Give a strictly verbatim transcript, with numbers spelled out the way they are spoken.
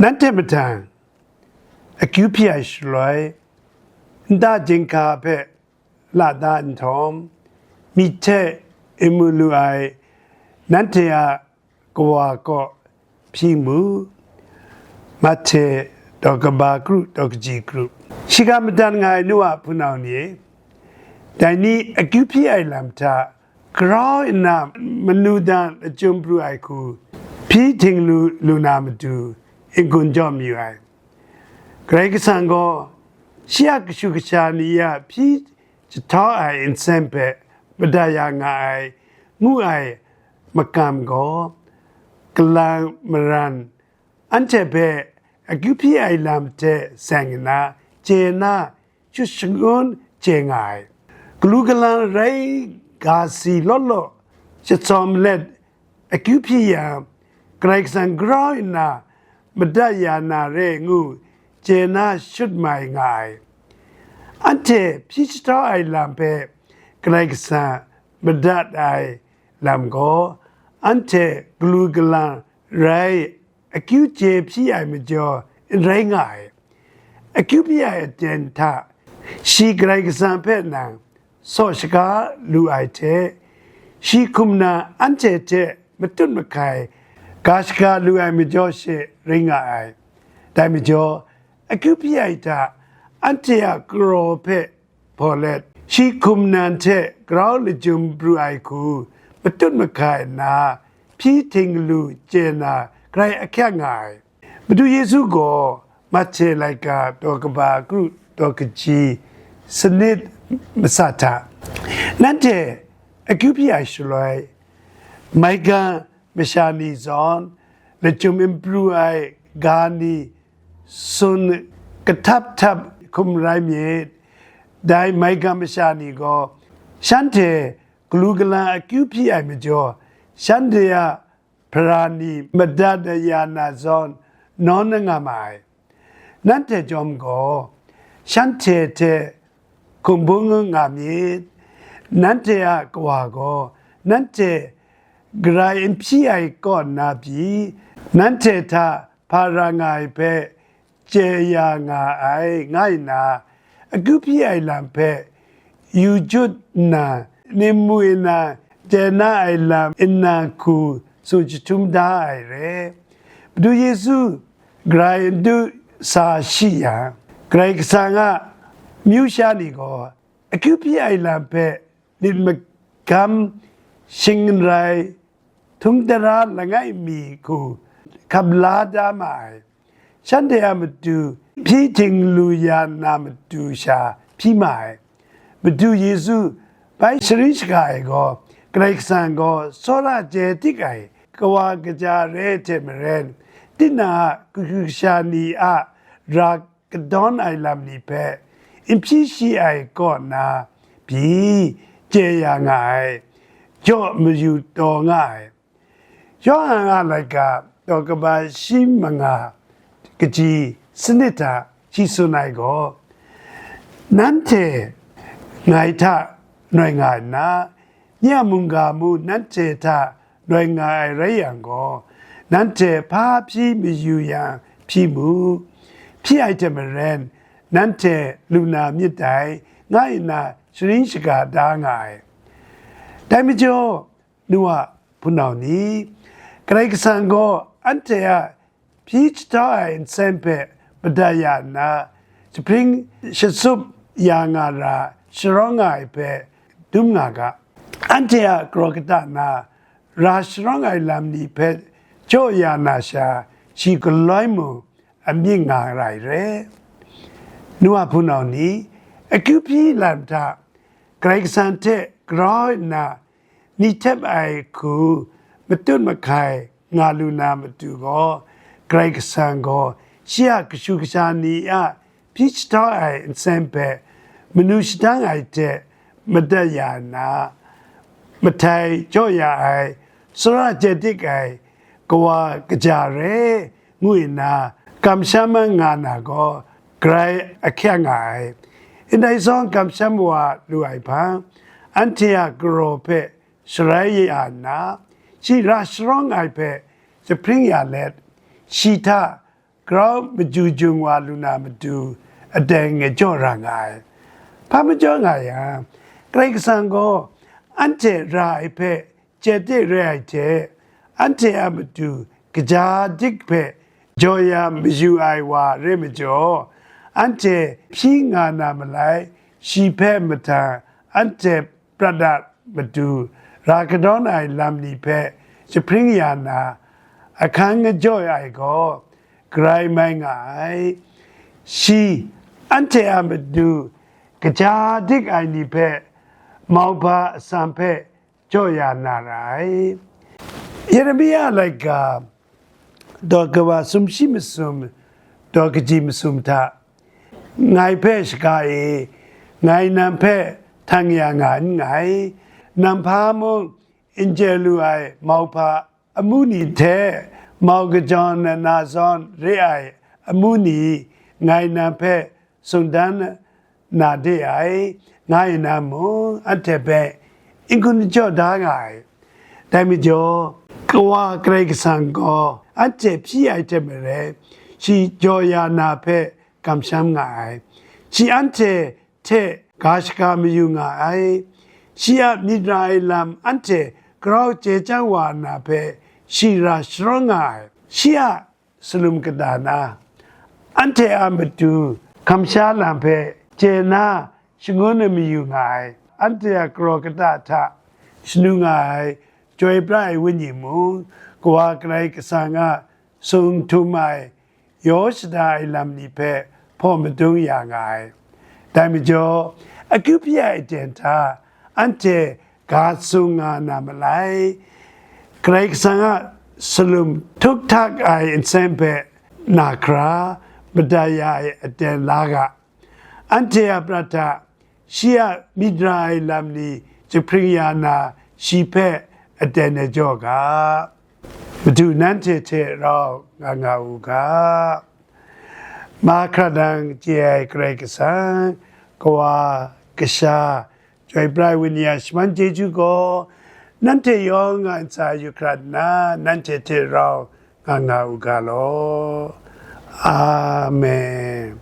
Nanhte mahtang akyu hpyi ai shaloi, nta jinghka hpe la da nhtawm, myit hte n mu lu ai nanhte a Kawa kaw hpyi mu. Mahte daw kaba kru daw kaji kru. Shiga madan nga ai nu a hpunau ni e, dai ni akyu hpyi ai lam hta grau nna manu dan lachyum pru ai hku hpyi htinglu lu na matu n-gun jaw mayu ai. Karai Kasang gaw shi a kashu kasha ni a hpyi jahtau ai nsen hpe madat ya nga ai, ngu ai makam gaw, kalang maran anhte hpe akyu hpyi ai lam hte seng nna chye na shut shangun chye nga ai. Galu galang rai ga si law law shatsawm let akyu hpyi yang, Karai Kasang grau nna madat ya na re ngu chye na shut mai nga ai. Anhte hpyi jahtau ai lam hpe Karai Kasang madat ai lam gaw, anhte galu galang rai akyu chye hpyi ai majaw n rai nga ai. Akyu hpyi ai aten hta shi Karai Kasang hpe nang saw shaga lu ai hte, shi hkum na anhte hte matut mahkai ga shaga lu ai majaw she rai nga ai. Dai majaw, akyu hpyi ai hta anhte a karaw hpe hpaw let, shi hkum nan hte grau lachyum pru ai hku matut mahkai nna hpyi htinglu chye na grai ahkyak nga ai. Madu Yesu gaw Mahte laika daw kaba kru daw kaji sanit masa hta, nanhte akyu hpyi ai shaloi, maigan masha ni zawn lachyum n pru ai ga ni tsun kahtap htap hkum rai myit. Dai maigan masha ni gaw shanhte galu galang akyu hpyi ai majaw, shanhte a hpara ni madat ya na zawn nawn na nga ma ai. Nanhte chyawm gaw shanhte hte hkum bung nga myit. Nanhte a Kawa gaw nanhte garai n hpyi ai kaw nna pyi, nanhte hta hpa ra nga ai hpe chye ya nga ai, nga nna, akyu hpyi ai lam hpe yu jut nna, ning mu nna chye na ai lam nnan hku tsun jahtum da ai re. Madu Yesu garai n du sa shi yang, Karai Kasang a amyu sha ni gaw akyu hpyi ai lam hpe myit magam shing n rai, htung tara langai mi hku hkap la da ma ai. Shanhte a matu hpyi htinglu ya na matu sha hpyi ma ai. Madu Yesu bai sharin shaga ai gaw, Karai Kasang gaw tsawra chye dik ai kawa kaja re hte maren, tinang a kashu kasha ni a ra kadawn ai lam ni hpe n hpyi shi ai kaw na pyi chye ya nga ai, jaw mayu taw nga ai. Yawhan a laika daw kaba shi manga kaji sanit hta shi tsun ai gaw, nanhte ngai hta noi nga nna, nye a mungga mu nanhte hta noi nga ai rai yang gaw, nanhte hpa hpyi mayu yang hpyi mu, hpyi ai hte maren nanhte lu na myit dai, nga nna sharin shaga da nga ai. Dai majaw, nu a hpunau ni, Karai Kasang gaw anhte a hpyi jahtau ai nsen hpe madat ya nna, jahpring shatsup ya nga ra sharawng nga ai hpe dum nga ga. Anhte a karaw kata na ra sharawng ai lam ni hpe jaw ya na sha, shi galoi mung a myit nga ra ai re. Nu a hpunau ni, akyu hpyi lam hta Karai Kasang hte grau nna ni htep ai hku matut mahkai nga lu na matu gaw, Karai Kasang gaw shi a kashu kasha ni a hpyi jahtau ai nsen hpe manu shadang ai hte madat ya nna, mahtai jaw ya ai, tsawra chye dik ai kawa kaja re, ngu nna kamsham nga na gaw, grai ahkyak nga ai. Ndai zawn kamsham wa lu ai hpang, anhte a karaw hpe sharai ya nna, shi ra sharawng ai hpe jahpring ya let, shi hta grau maju jung wa lu na matu aten ngya jaw ra nga ai. Hpa majaw nga yang, Karai Kasang gaw anhte ra ai hpe chye de re ai hte, anhte a matu kaja dik hpe jaw ya mayu ai wa re majaw, anhte hpyi nga na malai, shi hpe mahtang anhte prat dat matu, ra kadawn ai lam ni hpe jahpring ya na, ahkang ngya jaw ai gaw garai mai nga ai. Shi anhte a matu kaja dik ai ni hpe mauhpa atsam hpe jaw ya na ra ai. Yeremia laika daw kaba sumshi masum, daw kaji masum hta, ngai hpe shaga e, ngai nang hpe htang ya nga nngai, nang hpa mung n chye lu ai mauhpa amu ni hte mau kajawn na zawn re ai amu ni ngai nang hpe tsun dan na de ai, nga ai na mung, anhte hpe n-gun n jaw da nga ai. Dai majaw, Kawa Karai Kasang gaw anhte hpyi ai hte maren, shi jaw ya na hpe kamsham nga ai. Shi anhte hte ga shaga mayu nga ai. Shi a myit ra ai lam anhte grau chye chyang wa na hpe shi ra sharawng nga ai. Shi a salum kata na, anhte a matu kamsha lam hpe chye na shangun ai mayu nga ai, anhte a kraw kata hta shanu nga ai, Chyoi pra ai Wenyi mung, Kawa Karai Kasang a sung htum ai, yaw shada ai lam ni hpe hpaw madung ya nga ai. Dai majaw, akyu hpyi ai aten hta anhte ga sung nga na malai, Karai Kasang a salum htuk htak ai nsen hpe na hkra, mada ya ai aten la ga. Anhte a prat hta shi a myit ra ai lam ni jahpring ya na, shi hpe aten ai jaw ga. Madu nanhte hte rau nga nga u ga. Mahkra nang chye ai Karai Kasang, Kawa, Kasha, Chyoi pra ai Wenyi a shaman chyeju gaw, nanhte yawng a ntsa yu hkrat nna, nanhte hte rau nga nga u ga law. Amen.